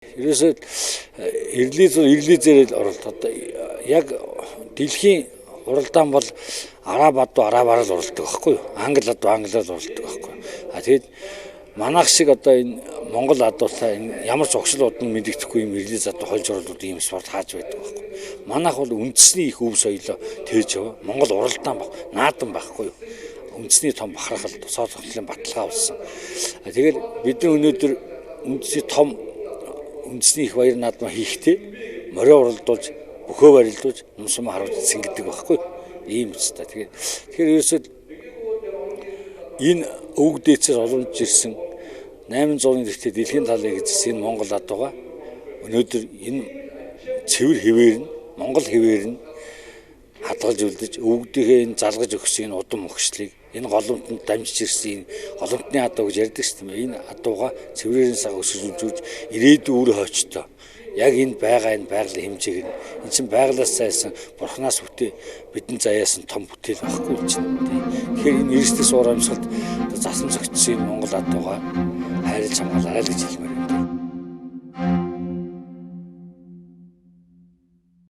Ерөөсөө эрлизээр л уралд одоо яг дэлхийн уралдаан бол араб адуу арабаар л уралдаг байхгүй юу? Англи адуу англиар л уралдаг байхгүй юу? А тэгэд манайх шиг одоо энэ Монгол адуутай энэ ямар ч огшил удам мэдэгдэхгүй юм эрлиз адуу хольж оруулууд ийм спорт хааж байдаг байхгүй. Манайх бол үндэсний их өв соёлоо тээж яваа. Монгол уралдаан баг, наадам байхгүй юу? Үндэсний том бахархал, тусгаар тогтнолын баталгаа болсон. Тэгэхээр бид нар өнөөдөр үндэсний том үндэсний их баяр наадмаа хийхдээ морио уралдуулж, бөхөө барилдуулж, нум харуулж цэнгдэг байхгүй юу? Ийм үстэй. Тэгэхээр ерөөсөө энэ өвөг дээдсээр уламжж ирсэн 800-ны дэхтэй дэлхийн талыг эзэлсэн энэ Монгол адууга өнөөдөр энэ цэвэр хэвээр нь Монгол хэвээр нь хадгалж үлдэж өвгдийнхээ энэ залгаж өгсөн энэ удам мөхшлийг энэ голомтонд дамжиж ирсэн энэ голомтны адуу гэж ярьдаг шүү дээ. Энэ адууга цэврээр нь сага өсөж ирээдүйн үр хойчтой яг энэ байгаа энэ байгалийн хэмжээг нь энэ чинь байгалаас заяасан бурхнаас бүтээ бидний заяасан том бүтээл байхгүй юм чинь. Тэгэхээр энэ эрсдэс уур амьсгалд засан зөгцсөн энэ Монгол адууга хайрлж хамгаалаарай л гэж хэлмээр байна.